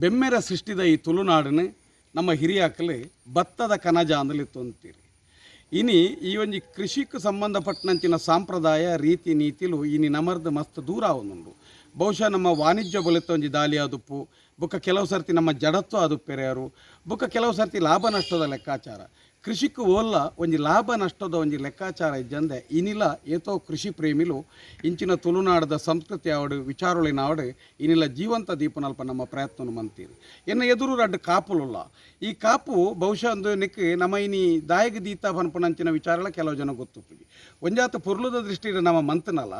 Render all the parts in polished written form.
ಬೆಮ್ಮೆರ ಸೃಷ್ಟಿದ ಈ ತುಳುನಾಡನ್ ನಮ್ಮ ಹಿರಿಯಾಕಲು ಭತ್ತದ ಕನಜ ಅಂದಲಿತ್ತೊಂತೀರಿ. ಇನಿ ಈ ಒಂಜಿ ಕೃಷಿಕ್ ಸಂಬಂಧಪಟ್ಟನಂಚಿನ ಸಾಂಪ್ರದಾಯ ರೀತಿ ನೀತಿಲು ಇನಿ ನಮರ್ದ್ ಮಸ್ತ್ ದೂರ ಆವೊಂದುಂಡು. ಬಹುಶಃ ನಮ್ಮ ವಾಣಿಜ್ಯ ಬುಲೆತ ಒಂಜಿ ದಾಲಿ ಆದುಪ್ಪು, ಬೊಕ್ಕ ಕೆಲವು ಸರ್ತಿ ನಮ್ಮ ಜಡತ್ವ ಆದುಪ್ಪೆರೆಯರು, ಬೊಕ್ಕ ಕೆಲವು ಸರ್ತಿ ಲಾಭ ನಷ್ಟದ ಲೆಕ್ಕಾಚಾರ. ಕೃಷಿಕ್ ಓಲ್ಲ ಒಂಜಿ ಲಾಭ ನಷ್ಟದ ಒಂಜಿ ಲೆಕ್ಕಾಚಾರ ಇಜ್ಜಂದೆ ಇನಿಲ ಏತೋ ಕೃಷಿ ಪ್ರೇಮಿಲು ಇಂಚಿನ ತುಳುನಾಡದ ಸಂಸ್ಕೃತಿ ಆವಡ್, ವಿಚಾರೊಳಿನಾವಡ್ ಇನಿಲ ಜೀವಂತ ದೀಪನಲ್ಪ ನಮ್ಮ ಪ್ರಯತ್ನ ಮಂತೀರು. ಎನ್ನ ಎದುರು ರಡ್ಡ್ ಕಾಪುಲುಲ್ಲ. ಈ ಕಾಪು ಬಹುಶಃ ಒಂದು ನೆಕ್ ನಮ್ಮ ಇನಿ ದಾಯಗ್ ದೀತ ಪನ್ಪುನಂಚಿನ ವಿಚಾರಲ ಕೆಲವು ಜನ ಗೊತ್ತುಪ್ಪುಜಿ. ಒಂಜಾತ ಪೊರ್ಲುದ ದೃಷ್ಟಿಡ್ ನಮ್ಮ ಮಂತನಲ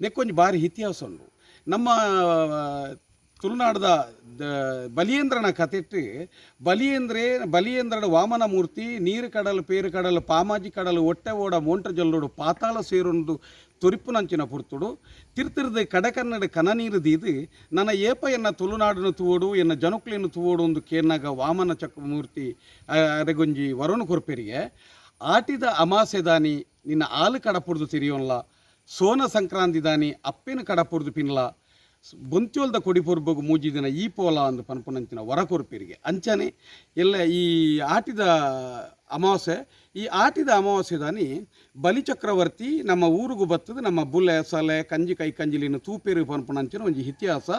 ನೆಕ್ಕೊಂಜಿ ಬಾರಿ ಇತಿಹಾಸ ಉಂಡು. ನಮ್ಮ ತುಳುನಾಡದ ಬಲಿಯೇಂದ್ರನ ಕತೆಟ್ ಬಲಿಯೇಂದ್ರೆ ಬಲಿಯೇಂದ್ರನ ವಾಮನ ಮೂರ್ತಿ ನೀರು ಕಡಲು ಪೇರು ಕಡಲು ಪಾಮಾಜಿ ಕಡಲು ಒಟ್ಟೆ ಓಡ ಮೋಂಟ್ರ ಜಲ್ಲೋಡು ಪಾತಾಳ ಸೇರೊಂದು ತುರಿಪುನಂಚಿನ ಪುರ್ತುಡು ತಿರ್ತಿರ್ದು ಕಡಕನ್ನಡ ಕನನೀರು ದೀದು ನನ್ನ ಏಪ ಎನ್ನ ತುಳುನಾಡನ್ನು ತೂವೋಡು, ಎನ್ನ ಜನಕುಲೆಯನ್ನು ತೂವೋಡು ಒಂದು ಕೇರ್ನಾಗ ವಾಮನ ಚಕ್ರಮೂರ್ತಿ ಅರೆಗೊಂಜಿ ವರುಣ ಕೊರ್ಪೆರಿಗೆ ಆಟಿದ ಅಮಾಸೆದಾನಿ ನಿನ್ನ ಆಲು ಕಡಪುರ್ದು ತಿರಿಯೋನ್ಲ, ಸೋನ ಸಂಕ್ರಾಂತಿ ದಾನಿ ಅಪ್ಪೆನ ಕಡಪುರ್ದು ಪಿನ್ಲ, ಬೊಂತ್ಯೋಲ್ದ ಕೊಡಿ ಪೊರ್ಬಗು ಮೂಜಿ ದಿನ ಈ ಪೋಲ ಅಂದು ಪನ್ಪುನಂಚಿನ ವರ ಕೊರ್ಪೆರಿಗೆ. ಅಂಚನೆ ಎಲ್ಲ ಈ ಆಟಿದ ಅಮಾವಾಸ್ಯೆ, ಈ ಆಟಿದ ಅಮಾವಾಸ್ಯೆ ದಾನಿ ಬಲಿಚಕ್ರವರ್ತಿ ನಮ್ಮ ಊರುಗು ಬತ್ತದ ನಮ್ಮ ಬುಲೆ ಸಲೆ ಕಂಜಿ ಕೈ ಕಂಜಿಲಿನ ತೂಪೇರು ಪನ್ಪುನಂಚಿನ ಒಂಜಿ ಇತಿಹಾಸ.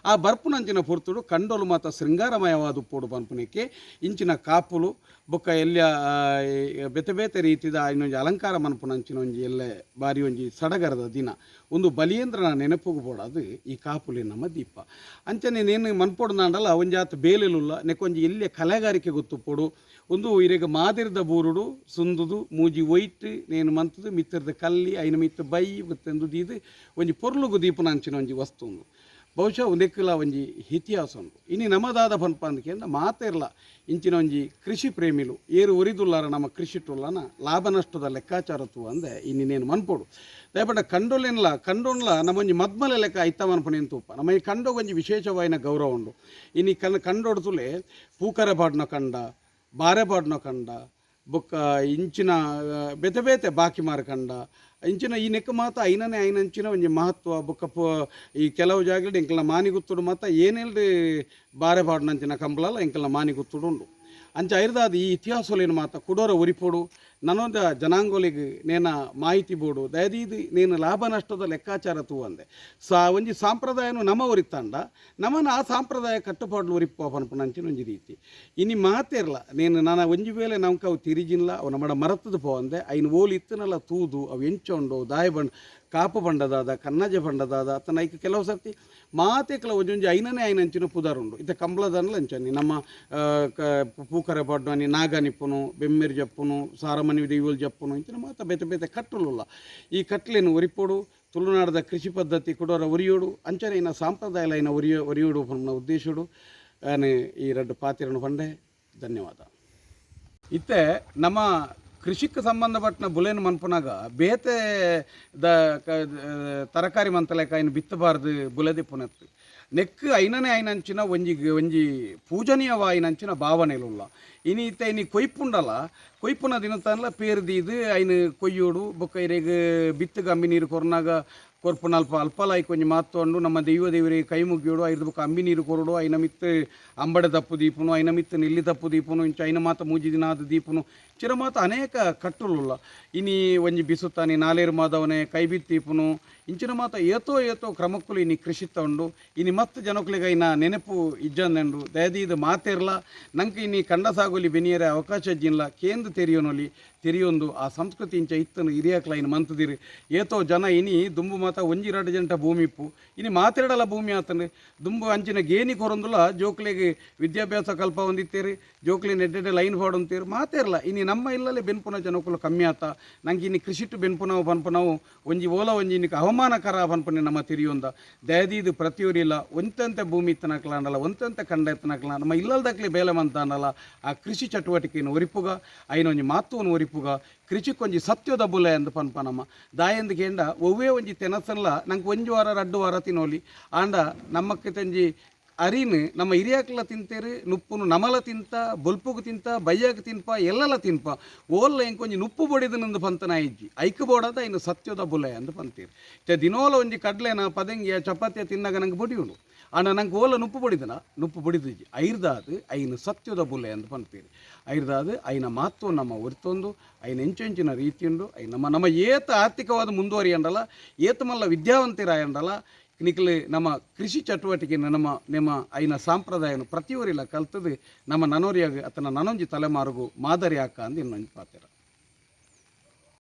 ಆ ಬರ್ಪುನಂಚಿನ ಪೊರ್ತುಡು ಕಂಡೋಲು ಮಾತ ಶೃಂಗಾರಮಯವಾದ ಪೋಡು ಪನ್ಪುನಕ್ಕೆ ಇಂಚಿನ ಕಾಪುಲು ಬೊಕ್ಕ ಎಲ್ಲ ಬೇತೆ ಬೇತೆ ರೀತಿದ ಇನ್ನೊಂಜಿ ಅಲಂಕಾರ ಮನ್ಪುನಂಚಿನ ಒಂಜಿ ಎಲ್ಲ ಬಾರಿ ಒಂಜಿ ಸಡಗರದ ದಿನ ಒಂದು ಬಲಿಯೇಂದ್ರನ ನೆನಪುಗು ಬೋಡಾದು ಈ ಕಾಪುಲಿ ನಮ್ಮ ದೀಪ. ಅಂಚನೆ ನೇನು ಮನ್ಪೊಡು ಒಂಜಾತ್ ಬೇಲೆಲುಲ್ಲ ನೆಕ್ಕೊಂಜಿ ಎಲ್ಲಿಯ ಕಲೆಗಾರಿಕೆ ಗೊತ್ತುಪೊಡು. ಒಂದು ಇರೆಗ್ ಮಾದಿರದ ಬೂರುಡು ಸುಂದುದು ಮೂಜಿ ಒಯ್ಟ್ ನೇನು ಮಂತುದು ಮಿತ್ತರದ ಕಲ್ಲಿ ಐನ ಮಿತ್ತ ಬೈ ಗೊತ್ತೆಂದು ದೀದು ಒಂಜಿ ಪೊರ್ಲುಗು ದೀಪನ ಅಂಚಿನ ಒಂಜಿ ವಸ್ತು ಉಂದು. ಬಹುಶಃ ಒಂದೆಕ್ಕಲ ಒಂಜಿ ಇತಿಹಾಸ ಉಂಡು. ಇನಿ ನಮದಾದ ಪನ್ಪ ಅಂದಕೆಂದ ಮಾತೆರ್ಲ ಇಂಚಿನ ಒಂಜಿ ಕೃಷಿ ಪ್ರೇಮಿಲು ಏರು ಒರಿದುಲ್ಲಾರ ನಮ್ಮ ಕೃಷಿ ಟುಲ್ಲನ ಲಾಭ ನಷ್ಟದ ಲೆಕ್ಕಾಚಾರ ತೂ ಅಂದೆ ಇನಿ ನೇನು ಮನ್ಪೊಡು. ದಯಪಂಡ ಕಂಡೊಲೆನ್ಲ ಕಂಡೊನ್ಲ ನಮ್ಮೊಂಜಿ ಮದ್ಮಲೆ ಲೆಕ್ಕ ಐತ ಮನ್ಪುನೇನು ತೂಪ. ನಮ್ಮ ಈ ಕಂಡೊಗೊಂಜಿ ವಿಶೇಷವಾಯಿನ ಗೌರವ ಉಂಡು. ಇನಿ ಕಂಡೊಡ್ತುಲೆ ಪೂಕರೆ ಪಾಡ್ನ ಕಂಡ, ಬಾರೆ ಪಾಡ್ನ ಕಂಡ, ಬೊಕ್ಕ ಇಂಚಿನ ಬೇತೆ ಬೇತೆ ಬಾಕಿ ಮಾರು ಕಂಡ, ಇಂಚಿನ ಈ ನೆಕ್ ಮಾತ ಐನನೇ ಐನಂಚಿನ ಒಂಜಿ ಮಹತ್ವ. ಬೊಕ್ಕ ಈ ಕೆಲವು ಜಾಗಡ್ ಎಂಕಲ್ನ ಮಾನಿಗುತ್ತುಡು ಮಾತ ಏನೆಲ್ರಿ ಬಾರೆ ಪಾಡ್ನಂಚಿನ ಕಂಬಳಲ ಎಂಕಲ್ನ ಮಾನಿಗುತ್ತುಡು ಉಂಡು. ಅಂಚ ಐರ್ದಾದ ಈ ಇತಿಹಾಸೊಲೆನ್ ಮಾತ ಕುಡೋರ ಒರಿಪೊಡು. ನನೊಂದ ಜನಾಂಗೊಲಿಗ್ ನೇನ ಮಾಹಿತಿ ಬೋಡು. ದಯದೀದ್ ನೇನು ಲಾಭ ನಷ್ಟದ ಲೆಕ್ಕಾಚಾರ ತೂವಂದೆ ಸಾ ಒಂಜಿ ಸಾಂಪ್ರದಾಯನು ನಮ ಒರಿತಾಂಡ ನಮನ ಆ ಸಾಂಪ್ರದಾಯ ಕಟ್ಟುಪಾಡ್ಲು ಒರಿಪ್ಪ ಪನ್ಪುನಂಚಿನ ಒಂಜಿ ರೀತಿ ಇನಿ ಮಾತೆರ್ಲ ನೇನು ನನ ಒಂಜಿ ವೇಳೆ ನಮ್ಕ ಅವು ತಿರಿಜಿನ್ಲ ಅವು ನಮ್ಮಡ ಮರತದ ಪೋವಂದೆ ಐನ್ ಓಲು ಇತ್ತನಲ್ಲ ತೂದು ಅವು ಎಂಚ ಉಂಡು ದಾಯ ಬಂಡ್ ಕಾಪು ಬಂಡದಾದ ಕನ್ನಜ ಬಂಡದಾದ ಅತನ ಐಕ್ ಕೆಲವು ಸರ್ತಿ ಮಾತೆಕ್ಲ ಒಂಜೊಂಜಿ ಐನನೇ ಐನಂಚಿನ ಪುದರುಂಡು. ಇತ್ತೆ ಕಂಬ್ಳದನ್ಲ ಅಂಚನಿ ನಮ್ಮ ಪೂಕರೆ ಪಾಡ್ಡನಿ ನಾಗನಿಪ್ಪುನು ಬೆಮ್ಮೆರ್ ಜಪ್ಪುನು ಸಾರಮನಿ ದೈವಲ್ ಜಪ್ಪುನು ಇಂಚಿನ ಮಾತ ಬೇತೆ ಬೇತೆ ಕಟ್ಟುಲುಲ್ಲ. ಈ ಕಟ್ಲೆನು ಒರಿಪೊಡು. ತುಳುನಾಡದ ಕೃಷಿ ಪದ್ಧತಿ ಕುಡೋರ ಒರಿಯೋಡು. ಅಂಚನೆ ಇನ್ನ ಸಾಂಪ್ರದಾಯ ಐನ ಒರಿಯೋಡು ಪನ್ಪುನ ಉದ್ದೇಶಡು ಆನೆ ಈ ರಡ್ಡು ಪಾತಿರನು ಪಂಡೆ. ಧನ್ಯವಾದ. ಇತ್ತೆ ನಮ್ಮ ಕೃಷಿಕ್ ಸಂಬಂಧಪಟ್ಟಿನ ಬುಲೆನ್ ಮನ್ಪುನಾಗ ಬೇತೆ ದ ತರಕಾರಿ ಮಂತಲೆಕ ಐನ್ ಬಿತ್ತಬಾರ್ದು ಬುಲೆದಿಪ್ಪುನತ್ತು. ನೆಕ್ ಐನನೇ ಐನಂಚಿನ ಒಂಜಿ ಒಂಜಿ ಪೂಜನೀಯವಾಯಿನಂಚಿನ ಭಾವನೆಲುಲ್ಲ. ಇನಿ ಇತ್ತೆ ಇನಿ ಕೊಯ್ಪುಂಡಲ ಕೊಯ್ಪುನ ದಿನತನ್ಲ ಪೇರ್ ದೀದ್ ಐನ್ ಕೊಯ್ಯೋಡು. ಬೊಕ್ಕ ಇರೆಗ್ ಬಿತ್ತುಗ್ ಅಂಬಿ ನೀರು ಕೊರ್ನಾಗ ಕೊರ್ಪುನ ಅಲ್ಪ ಅಲ್ಪಲ ಐಕ್ ಒಂಜಿ ಮಾತೊಂಡು ನಮ್ಮ ದೈವ ದೇವರಿಗೆ ಕೈ ಮುಗಿಯೋಡು. ಐರ್ದ ಬೊಕ್ಕ ಅಂಬಿ ನೀರು ಕೊರಡು. ಐನ ಮಿತ್ತ್ ಅಂಬಡೆ ತಪ್ಪು ದೀಪುನು, ಐನ ಮಿತ್ತ್ ನೆಲ್ಲಿ ತಪ್ಪು ದೀಪುನು, ಇಂಚ ಐನ ಮಾತ ಮೂಜಿ ದಿನ ಆದ್ ದೀಪುನು ಚಿರ ಮಾತ ಅನೇಕ ಕಟ್ಟುಲುಲ್ಲ. ಇನಿ ಒಂಜಿ ಬಿಸುತ್ತಾನಿ ನಾಲೇರು ಮಾದವನೆ ಕೈ ಬಿತ್ತೀಪುನು ಇಂಚಿನ ಮಾತ ಏತೋ ಏತೋ ಕ್ರಮಕ್ಕುಲು ಇನಿ ಕೃಷಿತ ಉಂಡು. ಇನಿ ಮಸ್ತ್ ಜನಕುಲಿಗ ಐನ ನೆನಪು ಇಜ್ಜಂದೆಂಡು. ದಯದೀದ್ ಮಾತೆರ್ಲ ನಂಕ್ ಇನಿ ಕಂಡ ಸಾಗುಲಿ ಬೆನಿಯರೆ ಅವಕಾಶ ಇಜ್ಜಿನ್ಲ ಕೇಂದ್ರ ತೆರಿಯೋನೊಲಿ ತೆರಿಯೊಂದು ಆ ಸಂಸ್ಕೃತಿ ಇಂಚ ಇತ್ತನು ಹಿರಿಯಕ್ಲ ಐನ್ ಮಂತುದಿರು. ಏತೋ ಜನ ಇನಿ ದುಂಬು ಮಾತ ಒಂಜಿ ರಡ್ಡು ಜಂಟ ಭೂಮಿ ಇಪ್ಪು, ಇನಿ ಮಾತೆರಡಲ ಭೂಮಿ ಆತಂಡು. ದುಂಬು ಅಂಚಿನ ಗೇಣಿ ಕೊರೊಂದುಲ ಜೋಕ್ಲೆಗ್ ವಿದ್ಯಾಭ್ಯಾಸ ಕಲ್ಪ ಹೊಂದಿತ್ತೇರು, ಜೋಕ್ಲೆ ನೆಡ್ಡೆಡ್ಡೆ ಲೈನ್ ಪಾಡೊಂತೇರು ಮಾತೆರ್ಲ. ಇನಿ ನಮ್ಮ ಇಲ್ಲಲೆ ಬೆನ್ಪುನ ಜನಕುಲು ಕಮ್ಮಿ ಆತ. ನಂಗೆ ಇನಿ ಕೃಷಿಟ್ ಬೆನ್ಪುನವು ಪನ್ಪುನವು ಒಂಜಿ ಓಲ ಒಂಜಿ ಇನ್ನಿಕ್ ಅವಮಾನಕರ ಪನ್ಪುನೆ ನಮ್ಮ ತೆರಿಯೊಂದ. ದಯದೀದು ಪ್ರತಿಯೊರಿಲ ಒಂತಂತೆ ಭೂಮಿ ಇತ್ತನಕ್ಲಾಂಡಲ ಒಂತಂತೆ ಕಂಡ ಇತ್ತನಕ್ಲ ನಮ್ಮ ಇಲ್ಲಲ್ದಕ್ಲಿ ಬೇಲೆ ಮಂತಾಂಡಲ ಆ ಕೃಷಿ ಚಟುವಟಿಕೆಯನ್ನು ಒರಿಪುಗ, ಐನ ಒಂಜಿ ಮಾತುವನ್ನು ಒರಿಪುಗ. ಕೃಷಿಕೊಂಜಿ ಸತ್ಯದ ಬುಲೆ ಅಂದ್ ಪನ್ಪ ನಮ್ಮ ದಾಯಂದ್ ಕೇಂಡ ಒವ್ವೇ ಒಂಜಿ ತೆನಸಲ್ಲ ನಂಗೆ ಒಂಜಿ ವಾರ ರಡ್ಡು ವಾರ ತಿನ್ನೋಲಿ. ಆಂಡ ನಮ್ಮಕ್ಕೆ ತಂಜಿ ಅರಿನ್ ನಮ್ಮ ಹಿರಿಯಾಕ್ಲ ತಿಂತೇರು ನುಪ್ಪುನು ನಮಲ ತಿಂತ ಬೊಲ್ಪುಗು ತಿಂತ ಬಯ್ಯಾಗ ತಿನ್ಪ ಎಲ್ಲಲ ತಿನ್ಪ ಓಲ್ಲ ಎಂಕೊಂಜಿ ನುಪ್ಪು ಬೊಡಿದನಂದು ಪಂತನ ಇಜ್ಜಿ ಐಕ್ ಬೋಡದ ಇನ್ನು ಸತ್ಯದ ಬುಲೆ ಅಂದ್ ಪಂತೀರ್. ಇತ್ತೆ ದಿನೋಲ ಒಂಜಿ ಕಡ್ಲೆನ ಪದಂಗಿಯ ಚಪಾತಿಯ ತಿನ್ನಾಗ ನಂಗೆ ಬೊಡಿಯುಂಡು. ಆಂಡ ನಂಗೆ ಓಲ ನುಪ್ಪು ಬಡಿದನ ನುಪ್ಪು ಬಡಿದಿಜಿ. ಐರ್ದಾದ್ ಐನ ಸತ್ಯದ ಬುಲೆ ಅಂದ್ ಪನ್ಪೆರ್. ಐರ್ದಾದ್ ಐನ ಮಹತ್ವ ನಮ್ಮ ಒರಿತೊಂದು ಐನ ಎಂಚೆಂಚಿನ ರೀತಿಯುಂಡು. I ನಮ್ಮ ನಮ್ಮ ಏತ್ ಆರ್ಥಿಕವಾದ ಮುಂದುವರಿಯಂಡಲ, ಏತ್ ಮಲ್ಲ ವಿದ್ಯಾವಂತರಾಯಂಡಲ, ನಿಕ್ಲೆ ನಮ್ಮ ಕೃಷಿ ಚಟುವಟಿಕೆ, ನಮ್ಮ ನಿಮ್ಮ ಐನ ಸಾಂಪ್ರದಾಯನ ಪ್ರತಿಯೊರಿಲ ಕಲ್ತದು ನಮ್ಮ ನನೊರಿಯಾಗ ಅತನ ನನೊಂಜಿ ತಲೆಮಾರುಗು ಮಾದರಿ ಆಕ ಅಂದ್ ಇನ್ನೊಂಜಿ ಪಾತೆರ.